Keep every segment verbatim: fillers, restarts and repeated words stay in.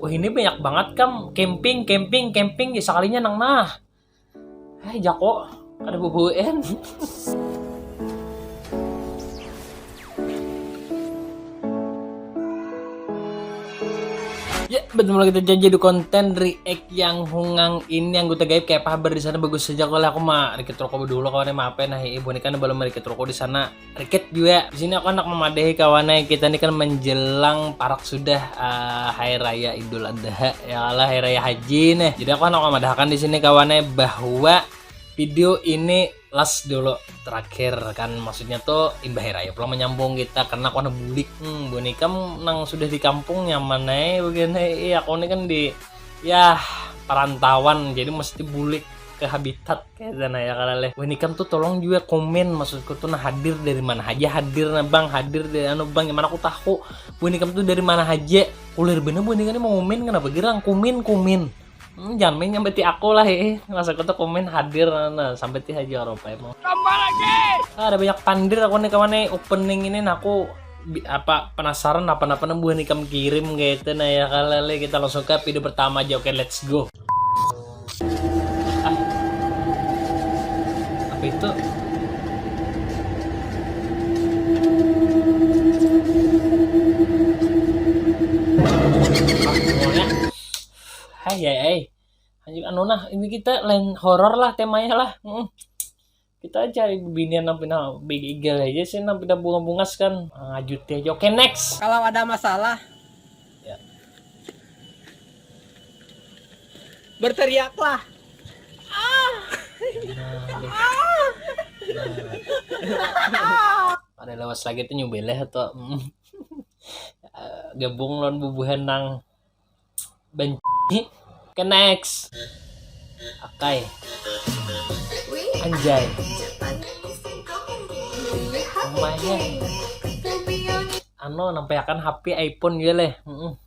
Wah, ini banyak banget kam camping, camping, camping di sakalinya nang nah. Hai jako, kada bubuen. Ya, bertemu lagi kita jadi konten react yang hungang ini anggota gaib kayak apa kabar di sana bagus saja kalau aku mah rikit rokok dulu kawan maaf ya nah ibu ini kan belum rikit rokok di sana. Rikit juga. Di sini aku anak memadahi kawanai kita ini kan menjelang parak sudah uh, hari raya Idul Adha ya lah hari raya haji nih. Jadi aku anak memadahakan di sini kawanai bahwa video ini last dulu terakhir kan maksudnya tuh imbah hari raya pulang menyambung kita karena aku anak bulik hmm, bunikam nang sudah di kampung nyaman aja begini iya aku ini kan di ya perantauan jadi mesti bulik ke habitat kayak sana ya kalau leh. Wah nikam tuh tolong juga komen maksudku tuh nah hadir dari mana aja hadir nah bang hadir dari anu bang gimana aku tahu wah nikam tuh dari mana aja kulir bener wah nikam mau komen kenapa girang komen komen hmm, jangan main nyampe ti aku lah eh maksudku tuh komen hadir nah sampai ti aja rupa emang tambah lagi ah, ada banyak pandir aku nih kawan nih opening ini nah aku apa penasaran apa apa buah nikam kirim gitu nah ya kalau kita langsung ke video pertama aja oke let's go. Apa itu? Hai hai hai. Anjing anu nah, ini kita lain horor lah temanya lah. Mm. Kita cari binian nang pina bigigil aja sih nang pina bunga-bungas kan. Ngajuti aja. Oke, next. Kalau ada masalah, ya. Berteriaklah. Ah. Nah, ada lawas lagi tuh nyubeleh atau gabung lawan bubuhan nang benci. Oke next. Akai. Anjay. Lumayan. Anu nampayakan H P iPhone juga leh.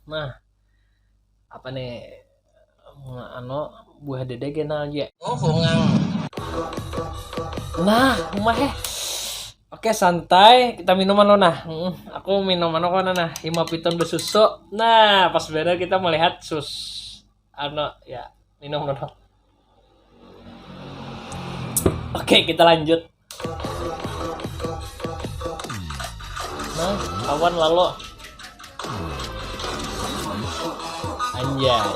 Nah. Apa nih? Anu buah dede genal aja. Oh, bungang. Nah, rumah eh. Oke santai, kita minum anu nah. Hmm, aku minum anu kau nah, hima piton besusu. Nah, pas benar kita melihat sus, anu ya minum dulu. Oke kita lanjut. Nah, kawan lalu. Anjay.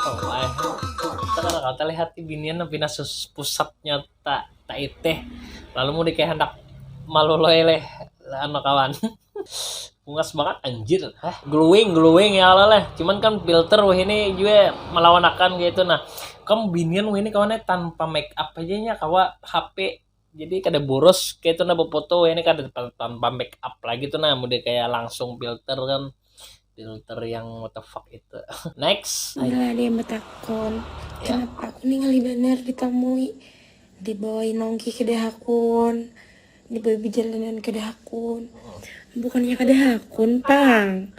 Oh, kita kada kata lihat binian pina pusatnya tak tak iteh lalu mau dikaya hendak maluloi leh anu kawan bungas banget anjir hah glowing glowing ya Allah leh cuman kan filter wah ini juga melawan akan gitu nah kamu binian wah ini kawannya tanpa make up aja nya kawa H P jadi kada boros kayak itu nah foto wah ini kada tanpa make up lagi tuh nah mau kayak langsung filter kan filter yang what the fuck itu next. Bila ada yang bertakon, ya. Kenapa aku nih ngalih bener ditemui, dibawai nongki ke dahakun, dibawai berjalanan ke dahakun. Bukannya ke dahakun, pang.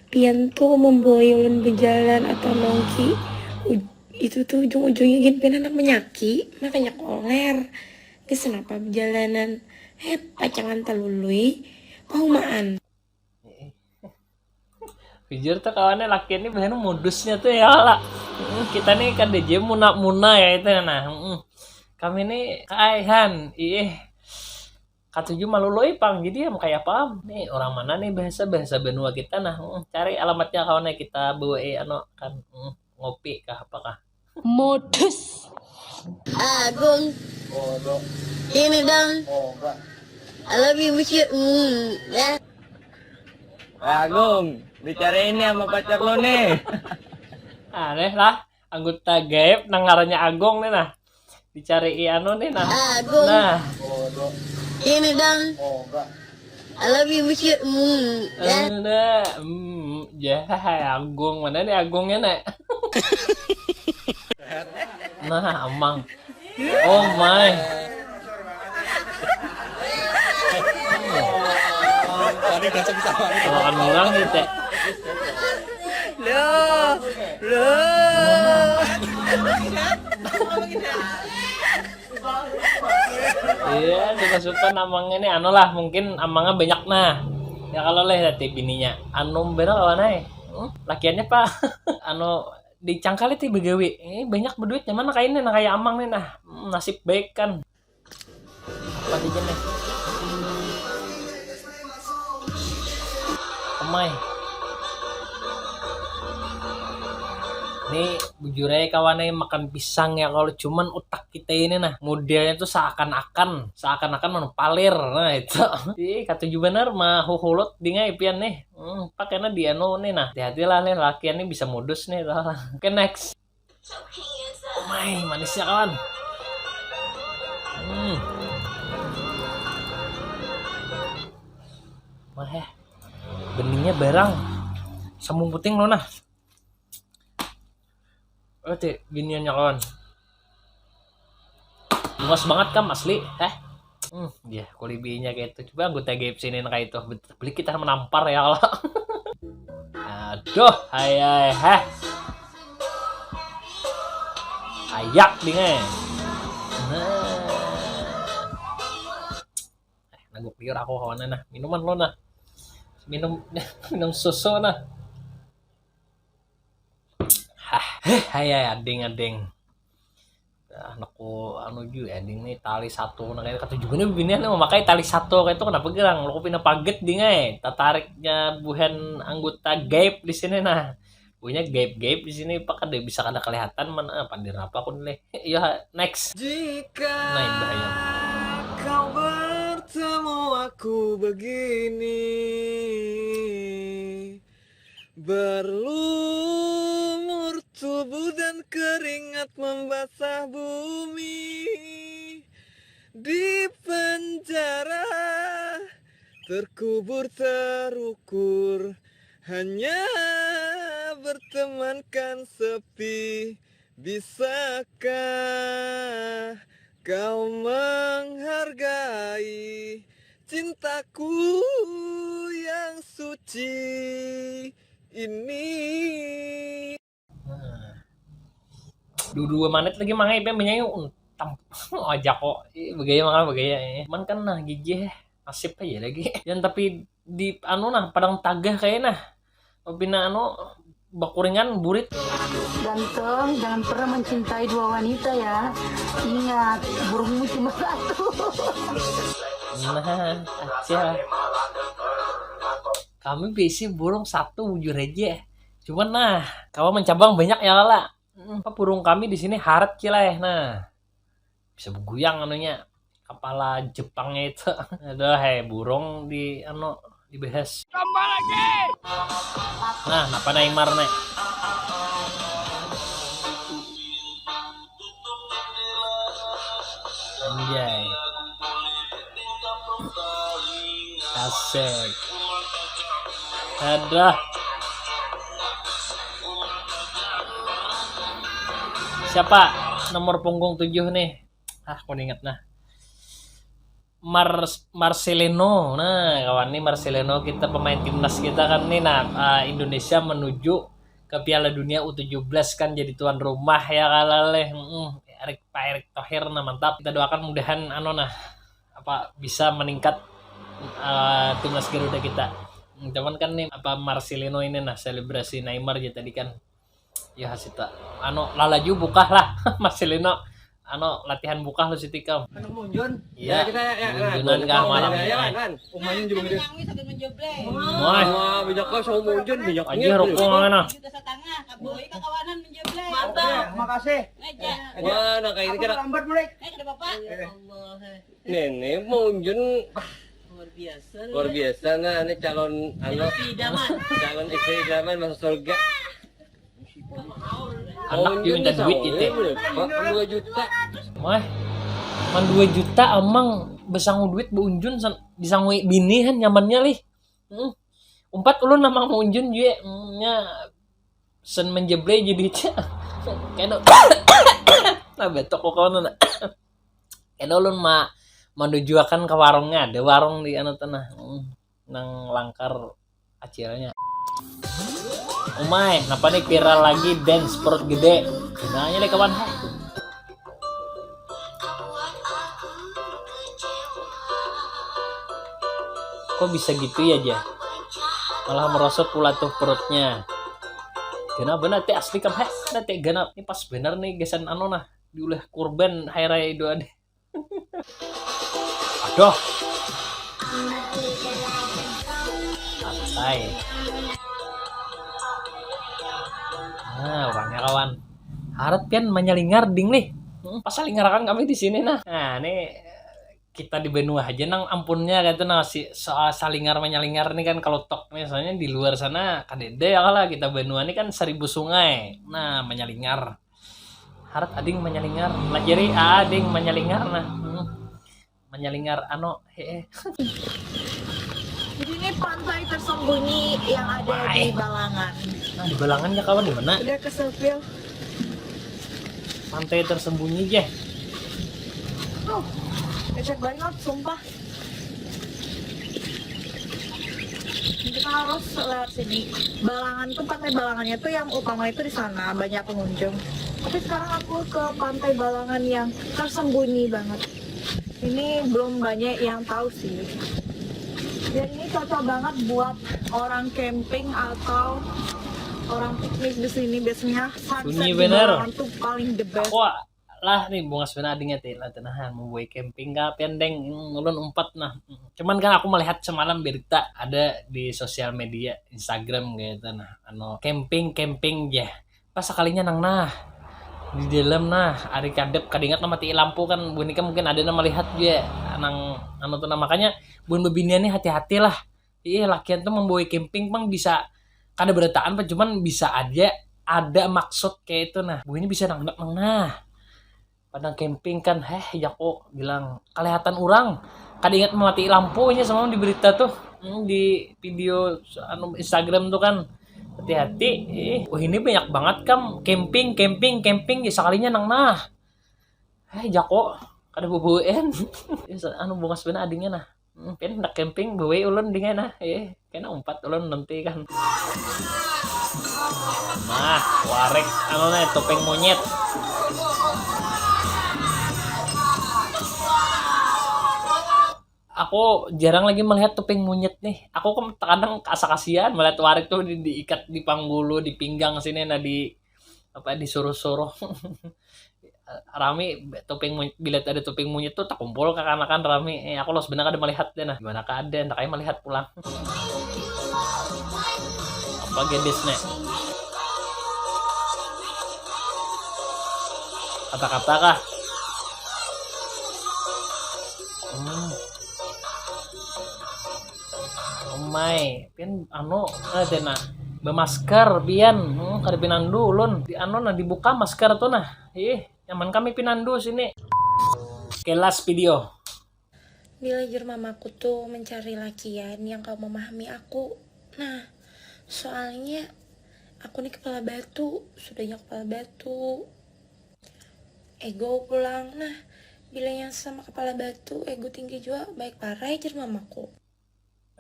Pian tuh membawai ulun berjalan atau nongki. Uj- itu tuh ujung-ujungnya gin pian anak menyaki, makanya koler. Dia kenapa berjalanan? Eh, pacangan telului, pahumaan. Jujur tuh kawannya laki ini bahan modusnya tuh ya lah. Kita nih kan D J muna-muna ya itu nah. Kami nih kaihan, ih katuju maluloi pang jadi yang kayak apa nih orang mana nih bahasa bahasa benua kita nah cari alamatnya kawannya kita bawa eh ano kan ngopi kah apakah Modus. Agung. Ini dong. I love you, miss you. Mm, ya. Agung, bicara ini sama pacar lo nih. Aneh lah, anggota gaib nang ngarannya Agung nih nah. Dicari anu nih nah. Agung. Nah. Ini dong. I love you, miss you. Mm, ya. Nah, mm, ya, hai Agung. Mana nih Agungnya, Nek? Nah, Amang. Oh my. Tadi udah bisa. Kalau orang gitu. Loh, loh. Iya, suka-suka namanya nih anu lah, mungkin amangnya banyak nah. Ya kalau leh nanti bininya anu bener kawan ai. Hmm, lakiannya pak anu dicangkali ti begawi. Ini banyak berduit nyaman kayak ini nah kayak amang nih nah. Hmm, nasib baik kan. Apa aja nih? Amai. Ini bujur aja kawan aja makan pisang ya kalau cuman utak kita ini nah modelnya tuh seakan-akan seakan-akan mana palir nah itu. Ih katuju bener mah huhulut dingai pian nih. Hmm, pakainya di anu nih nah hati-hati lah nih lakian nih bisa modus nih toh. Oke next. Mai manisnya kawan. Hmm. Wah ya. Beningnya barang. Sambung puting lo nah. Oke, giniannya kawan. Luas banget kan asli, eh? Hmm, ya, kulibinya kayak itu. Coba anggota gaib sini kayak itu. Beli kita menampar ya Allah. Aduh, hai hai heh. Ayak dinge. Nah. Eh, naguk liur aku kawannya nah. Minuman lo nah. Minum minum susu nah. Hah, heh, hai hai ading ading. Ah, naku anu ju ya ding nih tali satu nah kayak kata juga nih binian nih memakai tali satu kayak itu kenapa gerang lu pina paget ding ay tatariknya buhan anggota gaib di sini nah punya gaib gaib di sini pak kada bisa kada kelihatan mana ah, pandir apa aku nih ya next jika naik bahaya kau bertemu aku begini berlumur tubuh dan keringat membasah bumi di penjara terkubur terukur hanya bertemankan sepi bisakah kau menghargai cintaku yang suci ini dua dua menit lagi mangai pe menyanyi untam aja kok eh, begaya makan begaya eh. Cuman kan nah gigi eh, nasib aja lagi dan tapi di anu nah padang tagah kayak nah pina anu bakuringan burit ganteng jangan pernah mencintai dua wanita ya ingat burungmu cuma satu nah aja kami bisi burung satu bujur aja cuman nah kawan mencabang banyak ya lala hmm, burung kami di sini harat cilai nah bisa beguyang anunya kepala Jepangnya itu aduh hei burung di anu dibahas tambah lagi nah napa Neymar nih anjay Asik. Aduh. Siapa nomor punggung tujuh nih? Ah, aku ingat nah. Mar Marcelino. Nah, kawan nih Marcelino kita pemain timnas kita kan nih nah uh, Indonesia menuju ke Piala Dunia U tujuh belas kan jadi tuan rumah ya kalaleh. Mm -mm. Erik Pak Erik Thohir nah mantap. Kita doakan mudahan anu nah apa bisa meningkat uh, timnas Garuda kita. Cuman kan nih apa Marcelino ini nah selebrasi Neymar aja tadi kan. Ya hasita. Anu lalaju bukah lah Marcelino. Anu latihan bukah lu siti kam. Anu munjun. Iya. Ya, kita ya, ya, ya. Munjunan kah malam ya, ya, kan. Umanya juga gede. Wah, bijak kau sama munjun bijak. Aja rokok mana? Juta setengah, kaboi kakawanan menjeblay. Mantap. Makasih. Ngajak. Wah, nah kayak ini kira lambat mulai. Eh, kada apa-apa. Ya Allah. Nenek mau unjun luar biasa. Luar biasa nah ini calon anu calon istri idaman masuk surga. Anak dia minta duit gitu. Dua juta. Wah, man dua juta amang besangu duit beunjun disangui bini kan nyamannya lih. Hmm. Umpat ulun nang mangunjun jua nya sen menjeblai jadi kena nah betok kok kawan nah kena ulun ma menujuakan ke warungnya ada warung di anu tanah hmm, nang langkar acilnya umai napa nih viral lagi dance perut gede kenanya deh kawan kok bisa gitu ya aja Malah merosot pula tuh perutnya. Ganap benar ti asli kam, heh, ada ti ganap. Ini pas benar nih gasan anu nah, diulah kurban hari raya Idul Adha. Aduh. Santai. Nah, orangnya kawan. Harat pian manyalingar ding nih. Hmm, pas salingarakan kami di sini nah. Nah, ini kita di benua aja nang ampunnya kaitu nah, si soal salingar manyalingar nih kan, kalau tok nih soalnya di luar sana kadeda ya kala, kita benua nih kan seribu sungai. Nah, manyalingar. Harat ading manyalingar, lajari ading manyalingar nah. Hmm. Manyalingar ano, hee. Jadi ini pantai tersembunyi yang ada di Balangan. Nah, di Balangan ya kawan, di mana? Udah ke spill. Pantai tersembunyi je. Tuh, lecet banget, sumpah. Kita harus lewat sini. Balangan tuh, pantai Balangannya tuh yang utama itu di sana, banyak pengunjung. Tapi sekarang aku ke pantai Balangan yang tersembunyi banget. Ini belum banyak yang tahu sih. Dan ini cocok banget buat orang camping atau orang piknik di sini. Biasanya sunset di Balangan tuh paling the best. Wah, lah nih bungas benar adingnya ti lah tenahan mau camping kah pendeng ulun umpat nah. Cuman kan aku melihat semalam berita ada di sosial media Instagram gitu nah, anu camping camping ya pas sekalinya nang nah di dalam nah ari kadep kadingat nama ti lampu kan bunika mungkin ada nama lihat juga nang anu tuh nah makanya bukan bebinian nih hati-hati lah. Iya lakian tuh membawa camping pang bisa kada berataan apa cuman bisa aja ada maksud kayak itu nah buini bisa nang nang nah padang camping kan heh jako bilang kelihatan orang kada ingat mati lampunya sama di berita tuh hmm, di video anu Instagram tuh kan hati-hati eh wah ini banyak banget kam camping camping camping ya sekalinya nang nah heh jako kada bubuen anu bungas benar adingnya nah Hmm, pin nak camping bawai ulun dengan ah eh kena umpat ulun nanti kan nah warek anu nih topeng monyet aku jarang lagi melihat topeng monyet nih aku kadang asa kasihan melihat warek tuh di, diikat di panggulu di pinggang sini nah di apa disuruh-suruh rami topeng bilet ada topeng monyet tuh takumpul kakanakan rami eh, aku los benar ada melihat deh nah gimana kah ada ndak kayak melihat pulang apa gadis nih kata-kata kah hmm. Omai, pian anu ada nah bemasker pian hmm, kada pinandu ulun di anu nah dibuka masker tuh nah ih nyaman kami pinandu sini kelas video Bila jer mamaku tuh mencari lakian yang kau memahami aku. Nah, soalnya aku nih kepala batu, sudahnya kepala batu. Ego pulang. Nah, bila yang sama kepala batu, ego tinggi juga, baik parai jer mamaku.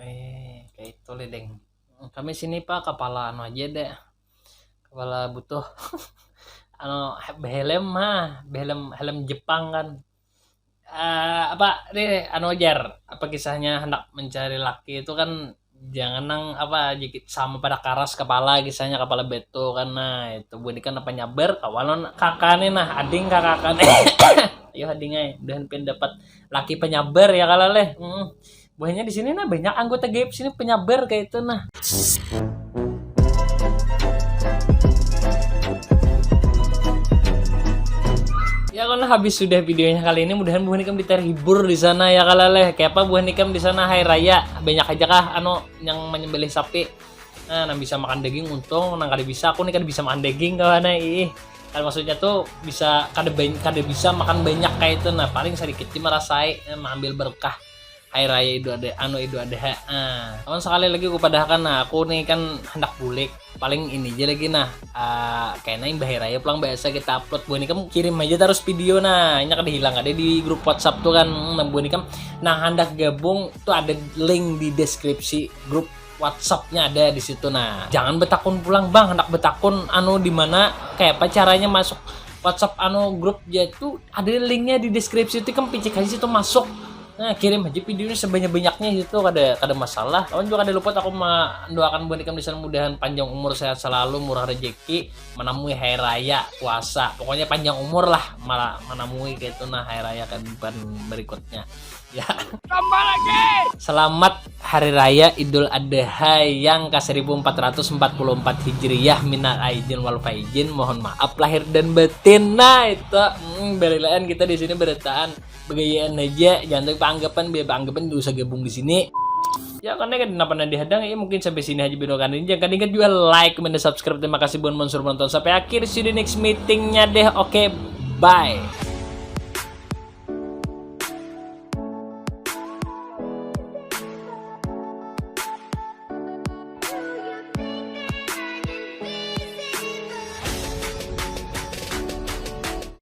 Eh, kayak itu ledeng. Kami sini pak kepala anu aja deh. Kepala butuh anu behelm mah, behelm helm Jepang kan. Uh, apa deh anu jar apa kisahnya hendak mencari laki itu kan jangan nang apa jikit sama pada karas kepala kisahnya kepala beto kan nah itu buat ikan apa nyabar kawan kakaknya nah ading kakaknya ayo ading ay udah pin dapat laki penyabar ya kalaleh hmm. Buahnya di sini nah banyak anggota gaib sini penyabar kayak itu nah. Ya kan habis sudah videonya kali ini mudahan buah nikam terhibur di sana ya kalaleh kayak apa buah nikam di sana hai raya banyak aja kah anu yang menyembelih sapi nah nang bisa makan daging untung nang kada bisa aku nih kada bisa makan daging kawan ih kan maksudnya tuh bisa kada banyak kada bisa makan banyak kayak itu nah paling sedikit sih merasai eh, mengambil berkah Hari Raya Idul Adha, anu Idul Adha. Ah, kawan sekali lagi aku padahkan nah, aku nih kan hendak bulik. Paling ini aja lagi nah. Uh, kayaknya imbah hari raya pulang biasa kita upload buah nikam kirim aja terus video nah ini kada hilang ada di grup WhatsApp tuh kan nah buah nikam nah hendak gabung tuh ada link di deskripsi grup WhatsAppnya ada di situ nah jangan betakun pulang bang hendak betakun anu di mana kayak apa caranya masuk WhatsApp anu grup ya itu ada linknya di deskripsi itu kan picik aja situ masuk Nah, kirim aja videonya sebanyak-banyaknya itu, kada kada masalah. Lawan juga kada luput aku mendoakan buat ikam di sana, mudahan panjang umur, sehat selalu, murah rezeki, menemui hari raya puasa. Pokoknya panjang umur lah, malah menemui gitu nah hari raya kehidupan berikutnya. Ya. Tambah lagi. Selamat Hari Raya Idul Adha yang ke seribu empat ratus empat puluh empat Hijriyah, minal aidin wal faizin, mohon maaf lahir dan batin. Nah, itu mm, berilaan kita di sini beritaan begayaan aja, jangan sampai anggapan biar anggapan tidak usah gabung di sini. Ya karena kan kenapa nanti hadang ya, mungkin sampai sini aja video kali ini. Jangan ingat juga like, comment, dan subscribe. Terima kasih buat mansur menonton sampai akhir. See you di next meetingnya deh. Oke, bye.